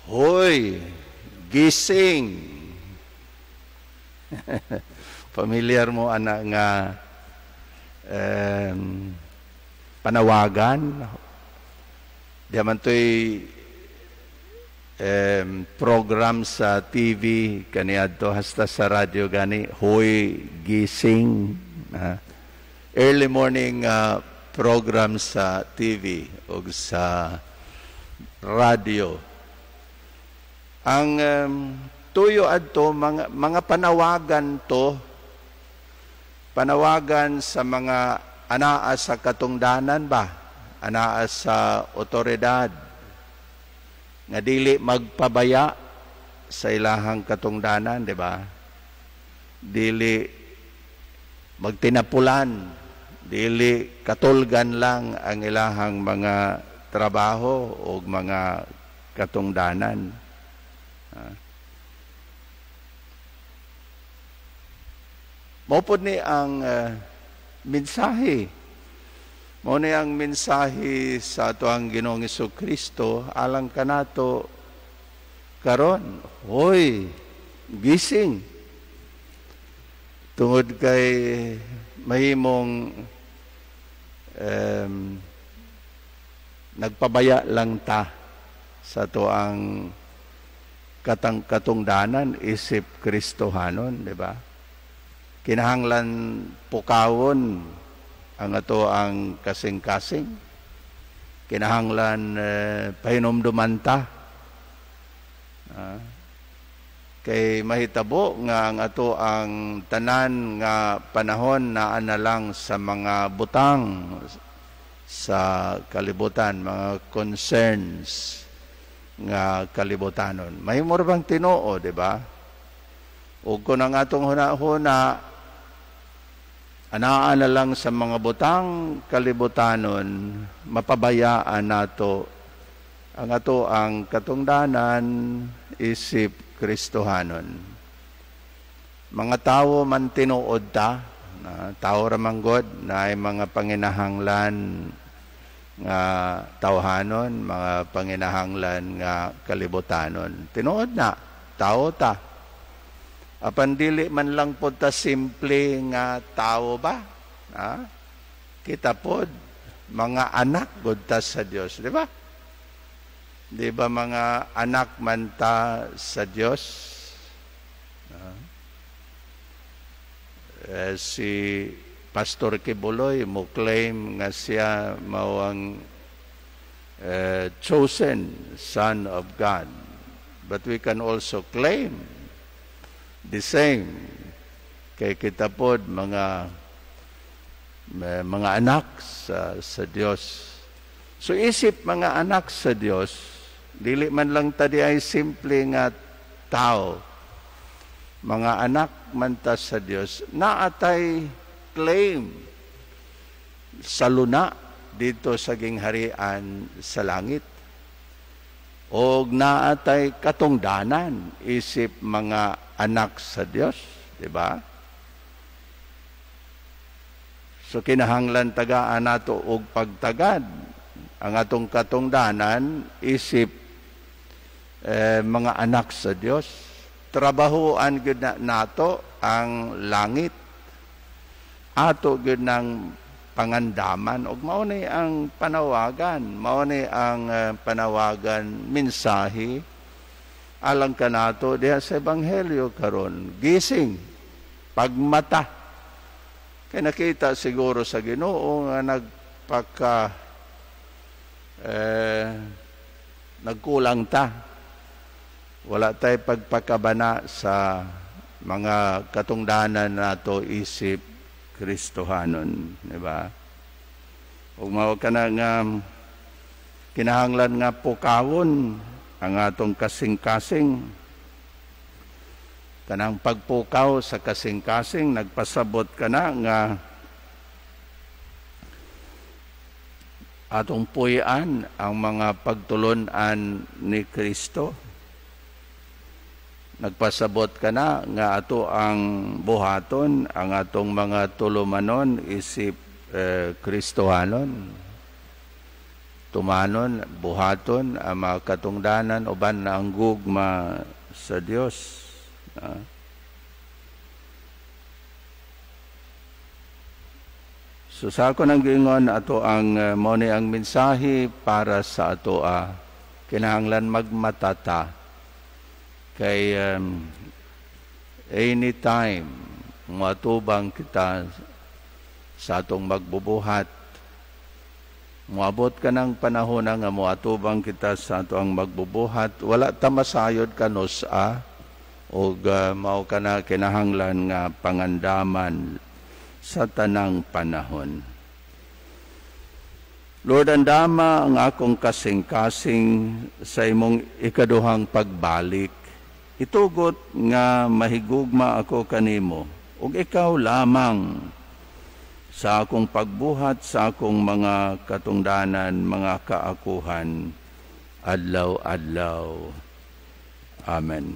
Hoy, gising. Familiar mo ana nga panawagan. Di man to'y program sa TV kaniadto, hasta sa radyo gani, "Hoy Gising." Early morning program sa TV o sa radyo. Ang tuyo adto, mga panawagan to, panawagan sa mga anaa sa katungdanan ba, anaa sa otoridad, nga dili magpabaya sa ilahang katungdanan, di ba? Dili magtinapulan, dili katulgan lang ang ilahang mga trabaho o mga katungdanan. Mao pod ni ang mensahe. Mao ni ang mensahe sa ato ang Ginoong Kristo alang kanato karon. Hoy, gising. Tungod kay mahimong nagpabaya lang ta sa ato ang katungdanan isip Kristohanon, di ba? Kinahanglan pukawon ang ato ang kasing-kasing. Kinahanglan pahinumduman ta. Kay mahitabo nga ang ato ang tanan nga panahon naa na lang sa mga butang sa kalibutan, mga concerns nga kalibutanon. Mahimo ra bang tinuo, di ba? Ug kung ang atong huna-huna anaa na lang sa mga butang kalibutanon, mapabayaan nato ang ato ang katungdanan isip Kristohanon. Mga tawo man tinuod ta, na tao ra man god na ay mga panginahanglan nga tawhanon, mga panginahanglan nga kalibutanon. Tinuod na, tao ta. Apan dili man lang pod ta simple nga tao ba? Ha? Kita pod mga anak gud ta sa Dios, di ba? Di ba mga anak man ta sa Dios? Ha? Si Pastor Quiboloy mo claim nga siya mao ang chosen son of God. But we can also claim the same. Kay kita pod mga anak sa Dios. So isip mga anak sa Dios, dili man lang ta di ay simple nga tao. Mga anak man ta sa Dios, naatay claim sa luna dito sa gingharian sa langit. Og naatay katungdanan isip mga anak sa Dios, di ba? So kinahanglan tagaan nato og pagtagad ang atong katungdanan isip mga anak sa Dios. Trabahoan gyud na nato ang langit. Ato gyud ng pangandaman ug mao ni ang panawagan, mao ni ang panawagan, mensahe alang kanato diha sa ebanghelyo karon. Gising, pagmata. Kay nakita siguro sa Ginoo nga nagpaka nagkulang ta. Wala tay pagpakabana sa mga katungdanan nato isip Kristohanon, di ba? Ug mao kana nga kinahanglan nga pukawon ang atong kasing-kasing. Kanang pagpukaw sa kasing-kasing, nagpasabot ka na nga atong puy-an ang mga pagtulon-an ni Kristo. Nagpasabot ka na nga ato ang buhaton, ang atong mga tulumanon isip Kristohanon. Tumanon, buhaton ang mga katungdanan uban na ang gugma sa Dios. So sa ako nang giingon, ato ang mao ni ang mensahe para sa ato, kinahanglan magmatata kay anytime moatubang kita sa atong magbubuhat. Moabot ka ng panahon nga moatubang kita sa ato ang magbubuhat, wala ta masayod kanus-a og mao kana kinahanglan nga pangandaman sa tanang panahon. Lord, andama ang akong kasing-kasing sa imong ikaduhang pagbalik. Itugot nga mahigugma ako kanimo ug ikaw lamang sa akong pagbuhat sa akong mga katungdanan, mga kaakuhan, adlaw-adlaw. Amen.